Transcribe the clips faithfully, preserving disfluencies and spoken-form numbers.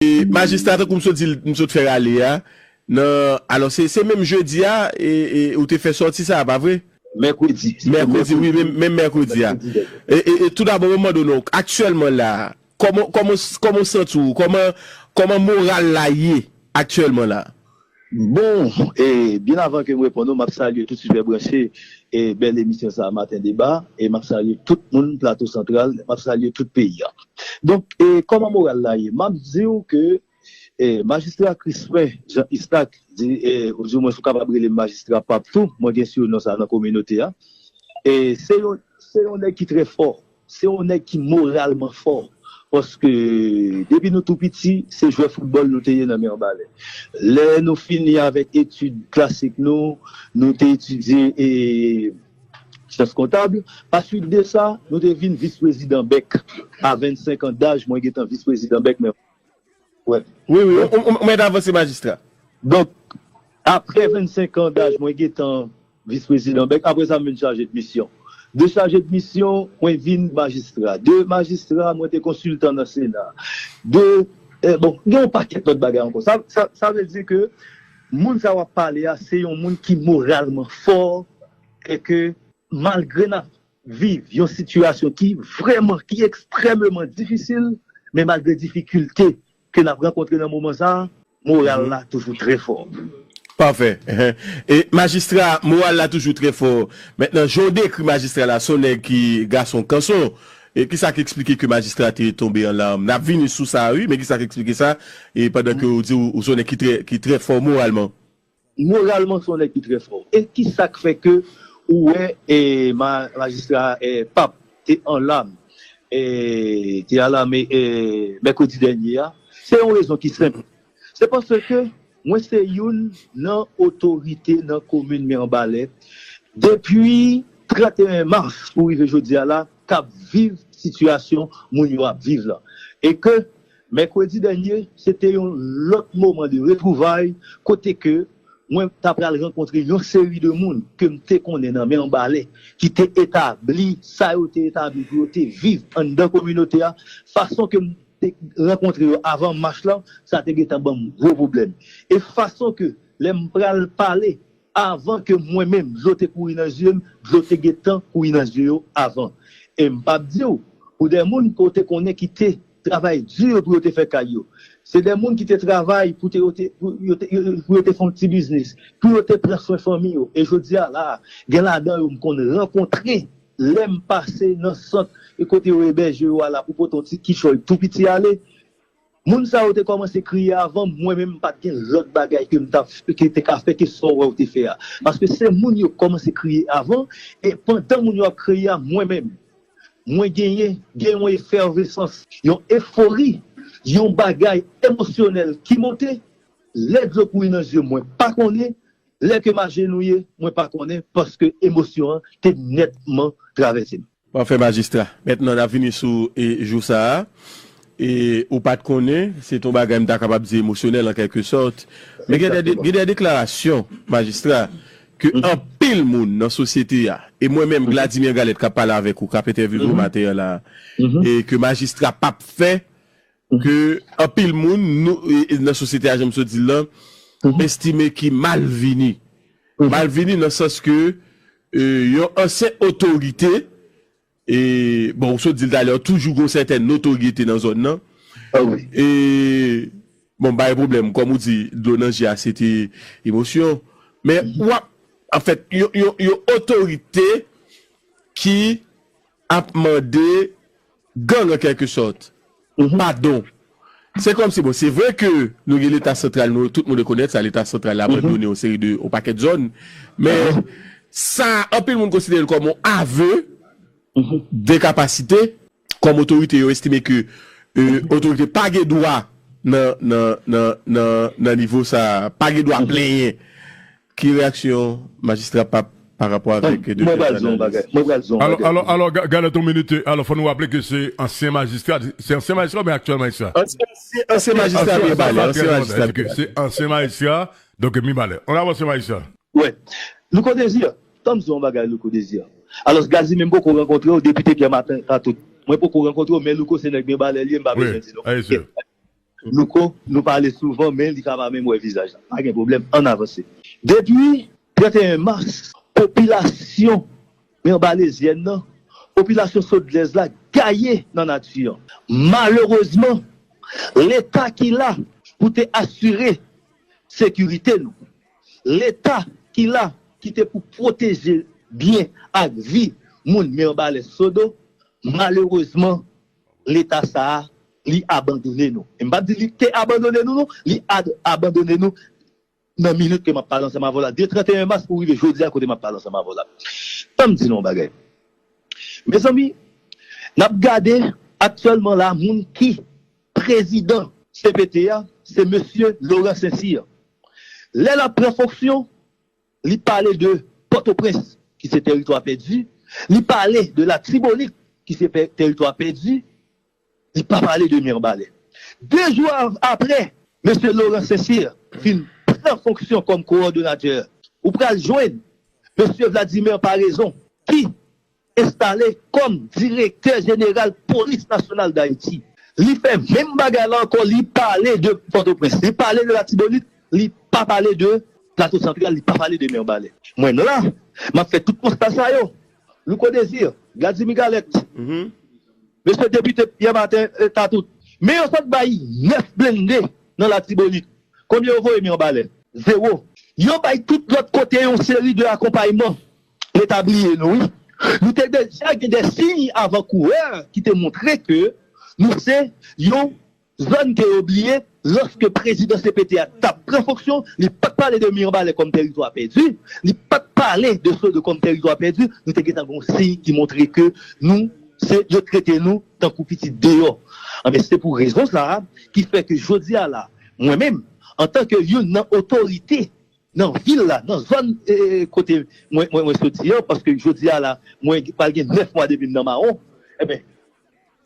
E, majistra, tankou m sot di, m sot fè rale a, nan, alò, se, se menm jedi a, e, e, ou te fè sòti sa a, pa vre? Mèkredi. Mèkredi, wi, menm, menm mèkredi a. E, e, e tou dabò, mwen mande w non, aktyèlman la, kòman, kòman, kòman w santi w? Kòman, kòman moral la ye aktyèlman la? Bon, e, byen avan ke m reponn ou, m ap salye tout sipè branche, e, bèl emisyon sa a, Maten Deba, e m ap salye tout moun Plato Santral, m ap salye tout peyi a. Donk, e, kòman moral la ye? M ap di w ke, e, majistra Crispin Jean Isaac, di, e, ou di mwen si w kapab rele m majistra Pap tou, mwen gen siwnon sa nan kominote a. E se yon, se yon nèg ki trè fò. Se yon nèg ki moralman fò. Paske depi nou tou piti, se jwè foutbòl nou te ye nan Men Anbalè. Lè nou fini avèk etid klasik nou, nou te etidye e, syans kontab. Pa swit de sa, nou te vin vis prezidan bèk. A vennsenk an daj, mwen gentan vis prezidan bèk, men wè. Wi, wi, ou, ou, ou mèt avanse, majistra. Donk, apre vennsenk an daj, mwen gentan vis prezidan bèk. Apre sa, m vin chaje de misyon. De chaje de misyon, mwen vin majistra. De majistra, mwen te konsiltan nan Sena. De, eh, bon, gen yon pakèt lòt bagay ankò. Sa, sa, sa vle di ke moun sa w ap pale a, se yon moun ki moralman fò e ke malgre n ap viv yon sitiyasyon ki vrèman, ki ekstrèmeman difisil, men malgre difikilte ke n ap rankontre nan moman sa a, moral la toujou trè fò. Pafè. E majistra, moral la toujou trè fò. Mentnan, jan w dekri majistra la, se yon nèg ki gason kanson. E kisa k eksplike ke majistra te tonbe an lam? N ap vini sou sa, wi, men kisa k eksplike sa? E pandan ke w di w, w se yon nèg ki trè, ki trè fò moralman. Moralman, se yon nèg ki trè fò. E kisa k fè ke ou wè, e, ma-, majistra, e, Pap te an lam, e, te an lam, e, mèkredi dènye a? Se yon rezon ki senp. Se paske mwen se youn nan otorite nan komin Men Anbalè depi trannteyen mas pou rive jodi a la, k ap viv sitiyasyon moun yo ap viv la. E ke mèkredi dènye, se te yon lòt moman de retwouvay kote ke mwen ta pral rankontre yon seri de moun ke m te konnen nan Men Anbalè, ki te etabli sa yo te etabli pou yo te viv anndan kominote a, fason ke m te rankontre yo avan mach lan, sa te gentan ban m gwo pwoblèm. E fason ke lè m pral pale, avan ke mwen menm, dlo te kouri nan zye m, dlo te gentan kouri nan zye yo avan. E m p ap di w, pou de moun ke w te konnen ki te travay di pou yo te fè kay yo. Se de moun ki te travay pou te, yo te, pou yo te, yo, pou yo te fè yon ti biznis, pou yo te pran swen fanmi yo. E jodi a la, gen ladan yo m konn rankontre lè m pase nan sant e kote yo ebèje yo a la pou pote yon ti kichòy tou piti ale. Moun sa yo te kòmanse kriye avan, mwen menm m pa t gen lòt bagay ke m t ap, ke te ka fè ke sa w wè w te fè a. Paske se moun yo kòmanse kriye avan, e pandan moun yo ap kriye a, mwen menm, mwen genyen, gen yon efèvesans, yon efori, yon bagay emosyonèl ki monte, lè dlo kouri nan zye m, mwen pa konnen, lè ke m ajenouye, mwen pa konnen, paske emosyon an te nètman travèse m. Pafè, majistra. Mentnan, n ap vini sou, e, jou sa a. E ou pa t konnen, se t on bagay m ta kapab di emosyonèl an kèlke sòt. Men gen de, gen de deklarasyon, majistra, ke anpil moun nan sosyete a, e mwen menm, Vladimir Galette, k ap pale avèk ou, k ap entèvyouve w maten an la, e ke majistra p ap fè, ke anpil moun nou, e, e, nan sosyete a, jan m sot di l lan, estime ki malvini. Malvini nan sans ke, e, yon ansyen otorite, e, bon, ou sot di l talè, toujou gon sètèn notoryete nan zòn nan. E, bon, bay pwoblèm, kòm ou di, dlo nan je a, se te emosyon. Men, w ap, anfèt, yon, yon, yon otorite ki ap mande gang an kèlke sòt padon. Se kòmsi, bon, se vre ke nou gen Leta santral, nou, tout moun rekonèt sa, Leta santral la abandone yon seri de, yon pakèt zòn, men sa, anpil moun konsidere l kòm yon ave de kapasite, kòm otorite, yo estime ke, e, otorite pa gen dwa nan, nan, nan, nan, nan nivo sa, pa gen dwa plenyen. Ki reyaksyon majistra Pap pa rapò avèk de... Mwen pral di yon bagay. Mwen pral di yon bagay. Alò, alò, alò, ga-, Galette, yon minit. Alò, fò nou raple ke se ansyen majistra, se ansyen majistra oubyen aktyèl majistra? Ansyen, ansyen, ansyen majistra Mibalè, ansyen majistra. Se ansyen majistra, donk Mibalè. Ann avanse, majistra. Wè. Louko Désir, tann m di yon bagay, Louko Désir. Alò, Gazi menm poko rankontre w, depite Pierre Martin Ratot. Mwen poko rankontre w, men Louko se nèg Mibalè li ye, m pa bezwen di non. Wi, wi. Louko, nou pale souvan, men li ka pa menm wè vizaj la. Pa gen pwoblèm, ann avanse. Depi trannteyen mas, popilasyon mibalèzyèn nan, popilasyon sodlèz la gaye nan nati an. Malerezman, Leta ki la pou te asire sekirite nou, Leta ki la ki te pou pwoteje byen ak vi moun mibalè sodo, malerezman, Leta sa a, li abandone nou. E m p ap di li te abandone nou, non, li ad- abandone nou nan minit ke m ap pale ansanm avè w la, de trannteyen mas pou rive jodi a kote m ap pale ansanm avè w la. Ban m di nou yon bagay. Mezanmi, n ap gade aktyèlman la, moun ki prezidan C P T a, se mesye Laurent Saint-Cyr. Lè l ap pran fonksyon, li pale de Pòtoprens, ki se tèritwa pèdi, li pale de Latibonit, ki se pè- tèritwa pèdi, li pa pale de Mibalè. De jou av- apre, mesye Laurent Saint-Cyr fin pran fonksyon kòm kowòdonatè, ou pral jwenn mesye Vladimir Paraison, ki enstale kòm direktè jeneral Polis Nasyonal Dayiti. Li fè menm bagay la ankò, li pale de Pòtoprens, li pale de Latibonit, li pa pale de Plato Santral, li pa pale de Mibalè. Mwen la, m ap fè tout konsta sa yo. Louko Désir, Vladimir Galette, mesye depite Pierre Martin, eh, Tatout. Men yo sot bay nèf blende nan Latibonit. Konbyen yo voye Mibalè? Zewo. Yo bay tout lòt kote yon seri de akonpayman. Leta bliye nou, wi. Nou te deja gen de siy avan kourè ki te montre ke nou se yon zòn ke yo bliye. Lòske prezidan C P T a t ap pran fonksyon, li pa t pale de Mibalè kòm tèritwa pèdi, li pa t pale de Sodo kòm tèritwa pèdi, nou te gentan gen yon siy ki montre ke nou, se, yo trete nou tankou pitit deyò. Anben, se pou rezon sa a ki fè ke jodi a la, mwen menm, antanke youn nan otorite nan vil la, nan zòn, eh, kote mwen, mwen, mwen soti an, paske jodi a la, mwen pral gen nèf mwa depi m nan mawon, enben,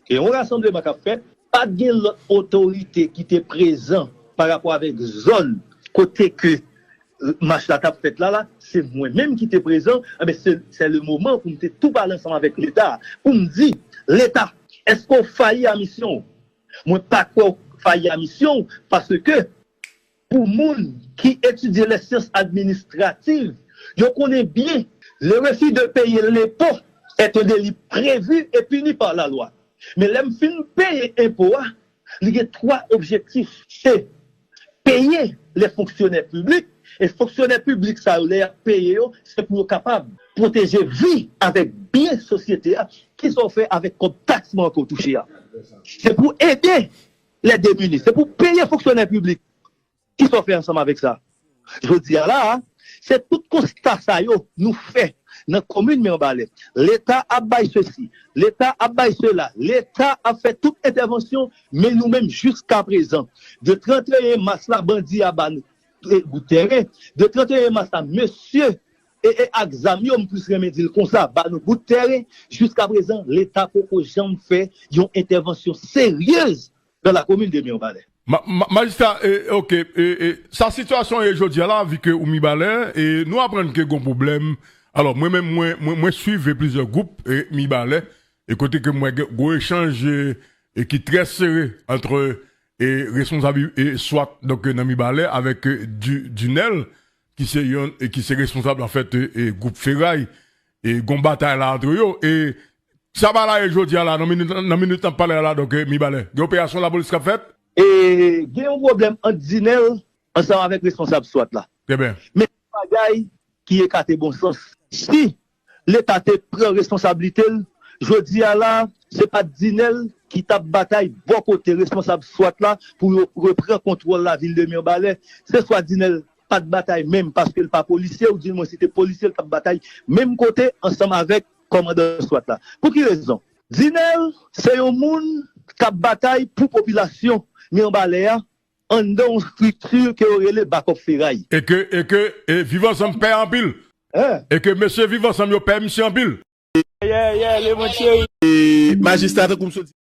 gen yon rasanbleman k ap fèt, pa t gen lòt otorite ki te prezan pa rapò avèk zòn kote ke, eh, mach la t ap fèt la, la, se mwen menm ki te prezan, enben, se, se le moman pou m te tou pale ansanm avèk Leta, pou m di, Leta, èske w fayi a misyon w? Mwen pa kwè w fayi a misyon w, paske pou moun ki etidye les sciences administratives, yo konnen byen, le refus de payer l'impôt est un délit prévu et puni par la loi. Men lè m fin peye enpo a, li gen twa objektif. Se peye les fonctionnaires publics, e fonksyonè piblik sa yo, lè y ap peye yo, se pou yo kapab pwoteje vi avèk byen sosyete a. Kisa w fè avèk kòb taks mwen ke w touche a? Se pou ede les démunis, se pou peye fonksyonè piblik. Kisa w fè ansanm avèk sa? Jodi a la a, se tout konsta sa yo nou fè nan komin Mibalè. Leta ap bay sesi, Leta ap bay sela, Leta ap fè tout entèvansyon, men nou menm jiskaprezan, de trannteyen mas la, bandi a ba nou, eh, bout tèren, de trannteyen mas la, mesye, e, e ak zam yo, m plis renmen di l konsa, ba nou bout tèren, jiskaprezan, Leta poko janm fè yon entèvansyon seryez dans la commune de Mirebalais. Ma, ma, majistra, e, oke, e, e, sa sitiyasyon ye jodi a la, vi ke ou Mibalè, e nou aprann ke gon pwoblèm. Alò, mwen menm, mwen, mwen, mwen swiv plizyè gwoup, e, Mibalè, e kote ke mwen gen gwo echanj, e, e ki trè sere ant, e, responsab, e, swat, donk, e, nan Mibalè avèk, e, Di-, Dinèl, ki se yon, e, ki se responsab, anfèt, e, e, gwoup Feray, e gon batay la ant yo, e sa pa la ye jodi a la, nan minit, nan minit n ap pale a la, donk, e, Mibalè. Gen operasyon lapolis k ap fèt? E gen yon pwoblèm ant Dinèl ansanm avèk responsab swat la. Trè byen. Men se yon bagay ki ekate bon sans. Si Leta te pran responsablite l, jodi a la, se pa t Dinèl ki t ap batay bò kote responsab swat la pou yo repran kontwòl lavil de Mirebalais. Se swa Dinèl pa t batay menm paske l pa polisye, ou di mwen si te polisye, l t ap batay menm kote ansanm avèk kòmandan swat la. Pou ki rezon? Dinèl se yon moun k ap batay pou popilasyon Mirebalais a anndan yon estrikti ke yo rele Bakòp Feray. E ke, e ke, e Viv Ansanm pè anpil. Hein? E ke mesye Viv Ansanm yo pè misye anpil. Yeah, yeah, le monde chéri. E majistra, tankou m sot di.